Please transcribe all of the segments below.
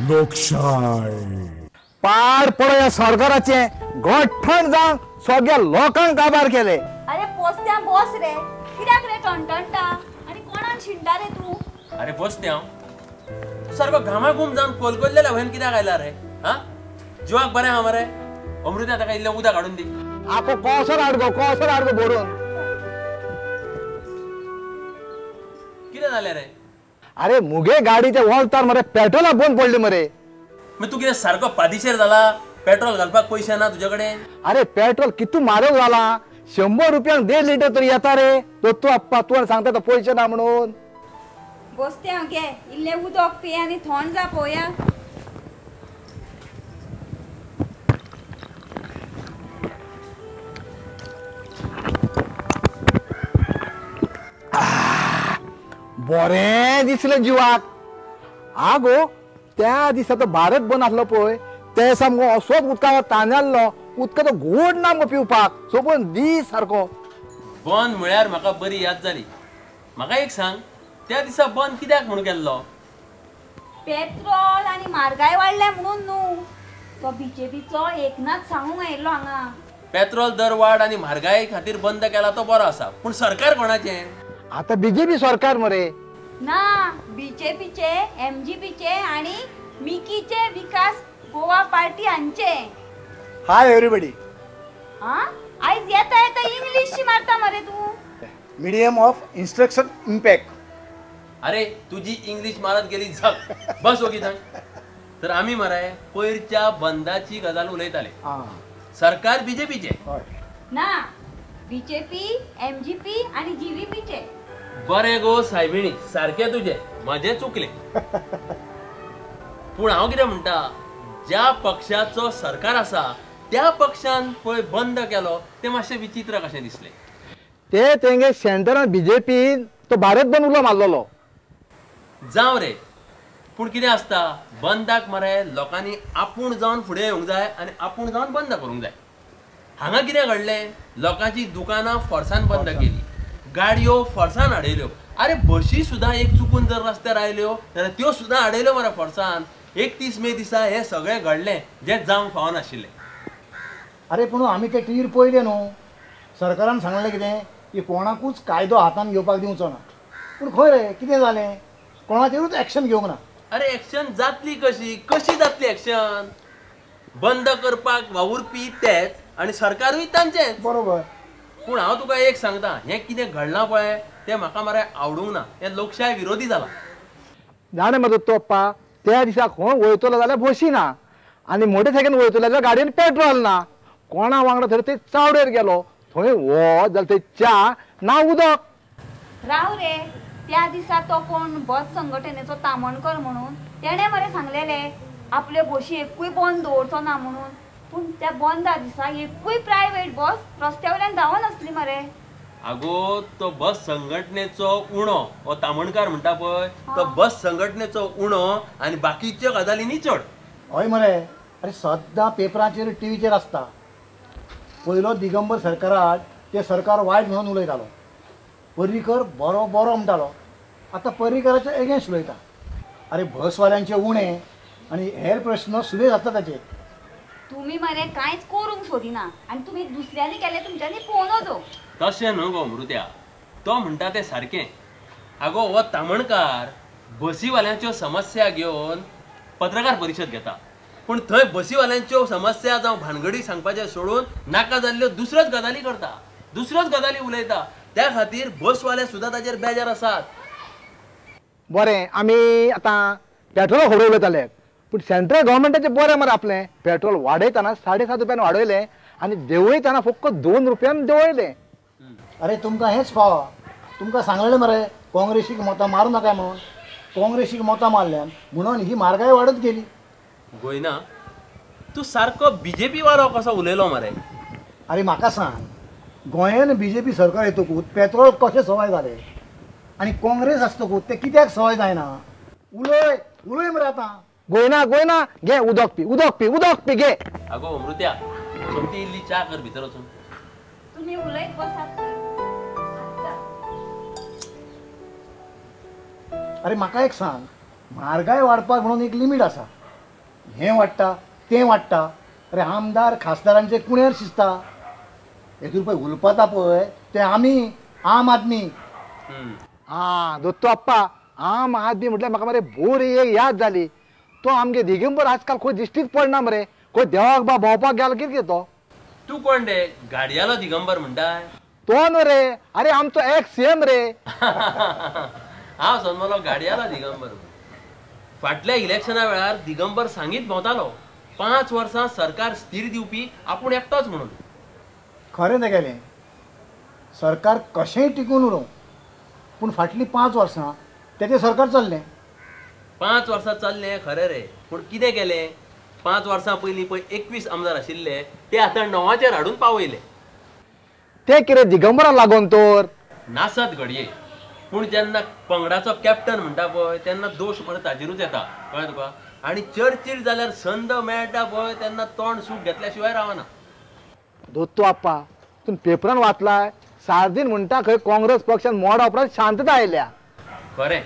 लोकशाय. पार पडो सरकाराचे गठण जावन सगळ्या लोकांक काबार केले. अरे पोस्त्या बस रे, कित्याक रे टणटणटा आनी कोणाक शिणटा रे तूं? अरे बसत्या सारको घामाघूम जावन कोलकोल्लेल्या भयन कित्याक आयला रे? हा जिवाक बरें आहा मरे? अमृता ताका इल्लें उदक हाडून दी. आपो कोसर हाडगो, कोसर हाडगो भरून. कितें जालें रे? अरे मुगे गाडीच्या वोल्तार मरे पेट्रोला बंद पडली मरे. मग तू कितें सारको पादिशेर जाला? पेट्रोल घालपाक पयशे ना तुजे कडेन? अरे पेट्रोल कितू म्हारग जाला, 100 रुपयांक 1.5 लिटर तरी येता रे. तो तूं अप्पा तूं सांगता तो पयशे ना म्हणून. बसते घे इल्लें उदक पी आनी थंड जा पळोवया. बरें दिसलें जिवाक. आगो त्या दिसा तो भारत बंद आसलो पळय, ते सामको असोच उदका तानेल्लो, उदकाचो गोड ना मगो पिवपाक, सोबून दीस सारको. बंद म्हळ्यार म्हाका बरी याद जाली. म्हाका एक सांग, त्या दिसा बंद कित्याक म्हणून केल्लो? पेट्रोल आनी म्हारगाय वाडल्या म्हणून न्हू. तो बीजेपीचो एकनाथ सांगूंक आयिल्लो हांगा. पेट्रोल दर वाड आनी म्हारगाय खातीर बंद केला तो बरो आसा, पूण सरकार कोणाचें? आतां बीजेपी सरकार मरे. ना, बीजेपीचे, एमजीपीचे आनी मिकीचे विकास गोवा पार्टी हांचे. हाय एवरीबडी. हा आयज येता येता इंग्लिश मारता मरे तूं. Medium of instruction impact. अरे तुजी इंग्लिश मारत गेली झक, बस ओगी थंय. तर आमी मरे पयरच्या बंदाची गजाल उलयताले. सरकार बीजेपीचे ना, बीजेपी, एमजीपी आनी जीव्हीपीचे. बरें गो सायबिणी, सारकें तुजें, म्हजें चुकलें. पूण हांव कितें म्हणटा, ज्या पक्षाचो सरकार आसा त्या पक्षान पळय बंद केलो तें मातशें विचित्र कशें दिसलें. ते तेंगे सेंटरान बीजेपीन तो भारत बंद उलो मारलेलो. जावं रे, पूण कितें आसता, बंदाक मरे लोकांनी आपूण जावन फुडें येवंक जाय आनी आपूण जावन बंद करूंक जाय. हांगा कितें घडलें, लोकांची दुकानां फोर्सान बंद केली, गाडयो फोर्सान हाडयल्यो. अरे बशी सुद्दां एक चुकून जर रस्त्यार आयल्यो जाल्यार त्यो सुद्दां हाडयल्यो मरे फोर्सान. 31 मे दिसा हें सगळें घडलें जें जावंक फावनाशिल्लें. अरे पूण आमी ते टीव्हीर पळयलें न्हू, सरकारान सांगलें कितें की कोणाकूच कायदो हातान घेवपाक दिवचो ना. पूण खंय रे कितें जालें, कोणाचेरूच एक्शन घेवंक ना. अरे एक्शन जातली कशी, कशी जातली एक्शन? बंद करपाक वावुरपी तेच आनी सरकारूय तांचेच. बरोबर. पूण हांव तुका एक सांगता, हें कितें घडलां पळय तें म्हाका मरे आवडूंक ना. हें लोकशाय विरोधी जालां. जाणें मरे तो अप्पा, त्या दिसा खंय वयतलो जाल्यार बशी ना आनी मोटरसायकलीन वयतलो जाल्यार गाडयेन पेट्रोल ना. कोणा वांगडा थंय ते चावडेर गेलो, थंय वत जाल्यार थंय च्या ना उदक. राव रे, त्या दिसा तो कोण बस संघटनेचो तामणकर म्हणून तेणें मरे सांगलेलें आपल्यो बशी एकूय बंद दवरचो ना म्हणून. पूण त्या बंदा दिसा एकूय प्रायवेट बस रस्त्या वयल्यान धांवनासली मरे. आगो तो बस संघटनेचो उणो, हो तामणकार म्हणटा पळय तो बस संघटनेचो उणो आनी बाकीच्यो गजालींनी चड. हय मरे, अरे सद्दां पेपराचेर टीव्हीचेर आसता. पयलो दिगंबर सरकाराक ते सरकार वायट म्हणून उलयतालो, पर्रीकर बरो बरो म्हणटालो, आतां पर्रीकराच्या एगेन्स्ट उलयता. अरे बसवाल्यांचे उणे आनी हेर प्रश्न सुरेश आसता ताचेर. तुमी मरे कांयच करूंक सोदिना आनी तुमी दुसऱ्यांनी केलें तुमच्यांनी पळोवं नजो. तशें न्हू गो अमृत्या, तो म्हणटा तें सारकें. आगो हो तामणकार बसीवाल्यांच्यो समस्या घेवन पत्रकार परिशद घेता, पूण थंय बसीवाल्यांच्यो समस्या जावं भानगडी सांगपाचें सोडून नाका जाल्ल्यो दुसऱ्योच गजाली करता, दुसऱ्योच गजाली उलयता. त्या खातीर बसवाले सुद्दां ताचेर बेजार आसात. बरें, आमी आतां पेट्रोला खबर उलयताले, पूण सेंट्रल गव्हर्मेंटाचें बरें मरे आपलें पेट्रोल वाडयतना 7.5 रुपयान वाडयलें आनी देंवयतना फक्त 2 रुपयान देंवयलें. अरे तुमकां हेंच फावो, तुमकां सांगलेलें मरे काँग्रेसीक मतां मारूं नाका म्हणून. काँग्रेसीक मतां मारल्यान म्हणून ही म्हारगाय वाडत गेली. गोयना तूं सारको बीजेपी वालो कसो उलयलो मरे. अरे म्हाका सांग, गोंयान बीजेपी सरकार येतकूच पेट्रोल कशें सवाय जालें आनी काँग्रेस आसतकूच तें कित्याक सवाय जायना? उलय उलय मरे आतां. गोयना गोयना घे उदक पी, उदक पी, उदक पी घे. आगो अमृत्या, सोमती इल्ली च्या कर भितर वचून. तुमी उलयत बसात. अरे म्हाका एक सांग, म्हारगाय वाडपाक म्हणून एक लिमीट आसा. हें वाडटा तें वाडटा. अरे आमदार खासदारांचे कुणेर शिजता. हेतून पळय उलपाता पळय ते आमी आम आदमी. आं दत्तू आप्पा, आम आदमी म्हटल्यार म्हाका मरे बोरी एक याद जाली. तो आमगे दिगंबर आजकाल खंय दिश्टीच पडना मरे. खंय देवाक बा भोंवपाक गेलो कितें तो. तूं कोण रे गाडयालो दिगंबर म्हणटाय? तो न्हू रे, अरे आमचो एक्स सीएम रे. हांव समजलो गाडयालो दिगंबर. फाटल्या इलेक्शना वेळार दिगंबर सांगीत भोंवतालो 5 वर्सां सरकार स्थीर दिवपी आपूण एकटोच म्हणून. खरें तेगेलें, सरकार कशेंय टिकून उरूं पूण फाटलीं 5 वर्सां तेजें सरकार चल्लें. 5 वर्सां चल्लें खरें रे, पूण कितें केलें? 5 वर्सां पयलीं पळय 21 आमदार आशिल्ले ते आतां 9चेर हाडून पावयले. ते कितें दिगंबराक लागून तर नासत घडये, पूण जेन्ना पंगडाचो कॅप्टन म्हणटा पळय तेन्ना दोश मरे ताजेरूच येता. कळ्ळें तुका? आनी चर्चील जाल्यार संद मेळटा पळय तेन्ना तोंड सूख घेतल्या शिवाय रावना. दत्तू आप्पा, तूं पेपरान वाचलाय सार्दीन म्हणटा खंय काँग्रेस पक्षान मोडा उपरांत शांतता आयल्या. खरें,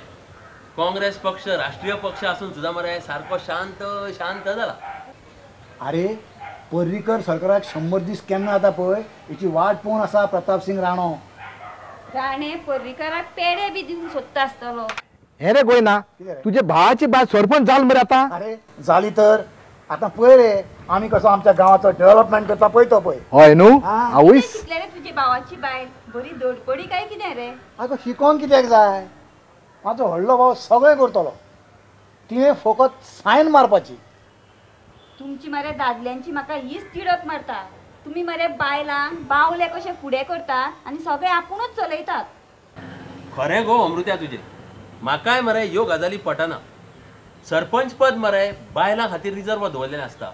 काँग्रेस पक्ष राष्ट्रीय पक्ष आसून सुद्दां मरे सारको शांत शांत जाला. अरे पर्रीकर सरकाराक 100 दीस केन्ना जाता पळय हेची वाट पळोवन आसा प्रताप सिंग राणो. राणे पर्रीकराक पेडे बी दिवंक सोदता आसतलो. हे रे गोयना, तुजे भावाची बायल सरपंच जाल मरे आतां. अरे जाली तर आतां पळय रे आमी कसो आमच्या गांवाचो डेव्हलपमेंट करता पळय तो पळय. हय न्हू? आवयस कितले रे तुजे भावाची बायल बरी धडपडी काय कितें रे? आगो शिकोन कित्याक जाय, म्हाजो व्हडलो भाव सगळें करतलो, तिणें फकत सायन मारपाची. तुमची मरे दादल्यांची म्हाका हीच तिडक मारता. तुमी मरे बायलांक बावले कशे फुडें करतात आनी सगळें आपुणूच चलयतात. खरें गो अमृत्या तुजें, म्हाकाय मरे ह्यो गजाली पटना. सरपंच पद मरे बायलां खातीर रिजर्व दवरलेलें आसता,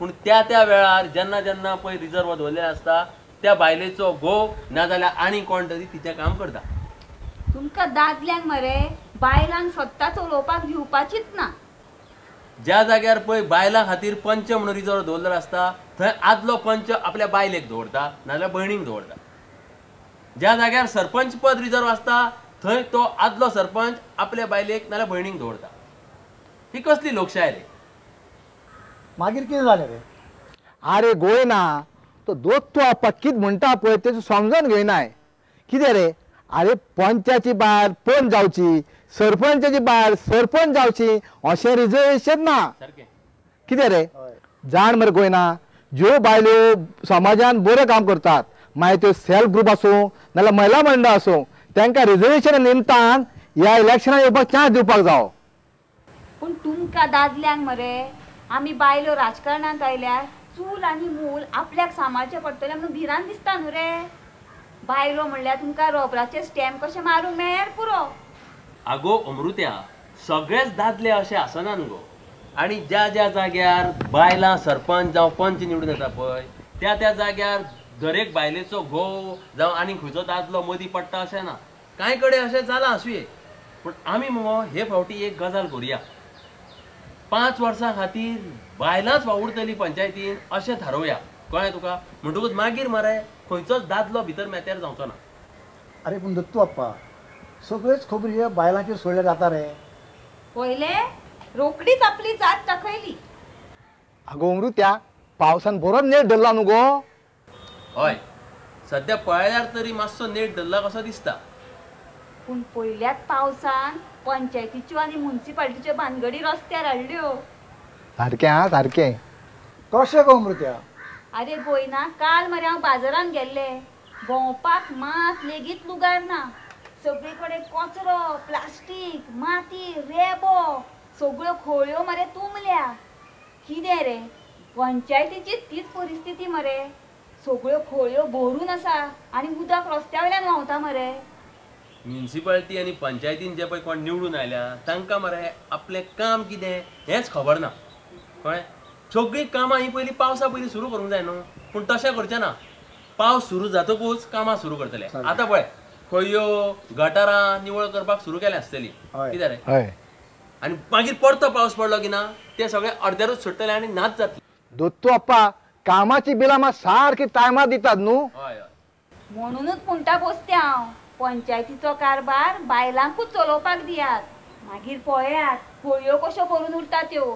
पूण त्या त्या वेळार जेन्ना जेन्ना पळय रिजर्व दवरलेलें आसता त्या बायलेचो घोव नाजाल्यार आनी कोण तरी तिचें काम करता. तुमकां दादल्यांक मरे बायलांक सत्ता चलोवपाक दिवपाचीच ना. ज्या जाग्यार पळय बायलां खातीर पंच म्हणून रिजर्व दवरलेलो आसता थंय आदलो पंच आपल्या बायलेक दवरता नाजाल्यार भयणीक दवरता. ज्या जाग्यार सरपंच पद रिजर्व आसता थंय तो आदलो सरपंच आपल्या बायलेक नाजाल्यार भयणीक दवरता. ही कसली लोकशाय रे? मागीर कितें जालें रे? अरे गोयना, तो दत्तू आप्पा कितें म्हणटा पळय तें समजून घेयनाय. कितें रे? अरे पंचाची बायल पंच जावची, सरपंचाची बायल सरपंच जावची अशें रिजर्वेशन ना. कितें रे? जाण मरे गोयना, ज्यो बायल्यो समाजान बरें काम करतात मागीर त्यो सेल्फ ग्रुप आसूं नाजाल्यार महिला मंडळ आसूं तांकां रिजर्वेशना निमतान ह्या इलेक्शनाक येवपाक चान्स दिवपाक जावो. पूण तुमकां दादल्यांक मरे आमी बायलो राजकारणांत आयल्यार चूल आनी मूल आपल्याक सांबाळचें पडटलें म्हणून भिरांत दिसता न्हू रे. बायलो म्हणल्यार तुमकां रबराचे स्टॅम्प कशें मारूंक मेळ्ळ्यार पुरो. आगो अमृत्या, सगळेच दादले अशे आसना न्हू गो. आनी ज्या ज्या जाग्यार बायलां सरपंच जावं पंच निवडून येता पळय त्या त्या जाग्यार दरेक बायलेचो घोव जावं आनी खंयचो दादलो मदीं पडटा अशें ना. कांय कडेन अशें जालां आसुये, पूण आमी मगो हे फावटी एक गजाल करुया. 5 वर्सां खातीर बायलांच वावुरतली पंचायतीन अशें थारोवया. कळ्ळें तुका? म्हणटकूच मागीर मरे खंयचोच दादलो भितर मेत्यार जावचो ना. अरे पूण दत्तू आप्पा, सगळ्योच खबरी ह्यो बायलांचेर सोडल्यार जाता रे. पयले रोकडीच आपली जात दाखयली. अगो अमृत्या, पावसान बरो नेट धरला न्हू गो. हय, सद्या पळयल्यार तरी मातसो नेट धरला कसो दिसता. पूण पयल्याच पावसान पंचायतीच्यो आनी मुन्सिपाल्टीच्यो भानगडी रस्त्यार हाडल्यो. सारकें आं, सारकें. कशें गो अमृत्या? अरे गोयना, काल मरे हांव बाजारान गेल्लें, भोंवपाक मात लेगीत लुगार ना. सगळे कडेन कचरो, प्लास्टीक, माती, रेबो, सगळ्यो खोळ्यो मरे तुंबल्या. कितें रे पंचायतीची तीच परिस्थिती मरे. सगळ्यो खोळ्यो भरून आसा आनी उदक रस्त्या वयल्यान व्हांवता मरे. म्युनिसिपालिटी आनी पंचायतीन जे पळय कोण निवडून आयल्या तांकां मरे आपलें काम कितें हेंच खबर ना. कळ्ळें? सगळीं कामां हीं पयलीं पावसा पयलीं सुरू करूंक जाय न्हू, पूण तशें करचें ना. पावस सुरू जातकूच कामां सुरू करतले. आतां पळय खळयो गटारां निवळ करपाक सुरू केल्या आसतली. कितें रे? आनी मागीर परतो पावस पडलो की ना ते सगळे अर्द्यारूच सुट्टले आनी नाच जातले. दत्तू आप्पा, कामाची बिलां मात सारकी टायमार दितात न्हू. हय हय, म्हणूनच म्हणटा बसते हांव, पंचायतीचो कारभार बायलांकूच चलोवपाक दियात. मागीर पळयात खळयो कश्यो भरून उरता त्यो.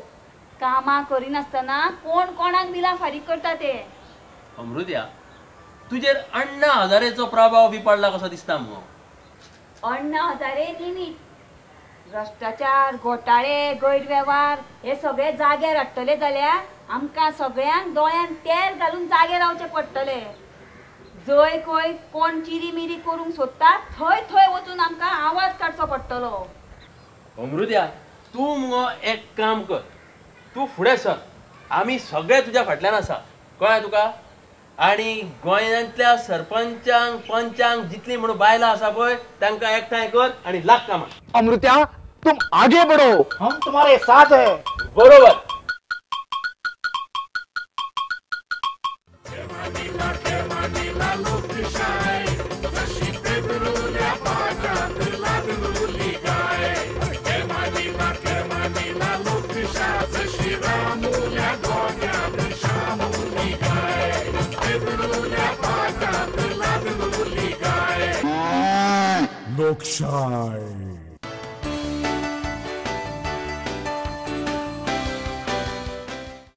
कामां करिनासतना कोण कोणाक बिलां फारीक करता ते. अमृत्या तुजेर अण्णा हजारेचो प्रभाव बी पडला कसो दिसता मुगो. अण्णा हजारे निमीत भ्रष्टाचार, घोटाळे, गैरवेव्हार हे सगळे जाग्यार हाडटले जाल्यार आमकां सगळ्यांक दोळ्यान तेल घालून जागे रावचें पडटलें. जंय खंय कोण चिरी मिरी करूंक सोदता थंय थंय वचून आमकां आवाज काडचो पडटलो. अमृत्या तूं मुगो एक काम कर, तूं फुडें सर, आमी सगळे तुज्या फाटल्यान आसा, कळ्ळें तुका? आनी गोंयांतल्या सरपंचांक पंचांक जितलीं म्हणून बायलां आसा पळय तांकां एकठांय कर आनी लाग कामाक. अमृत्या तुम आगे बढ़ो, हम तुम्हारे साथ है. बरोबर. लोकशाय.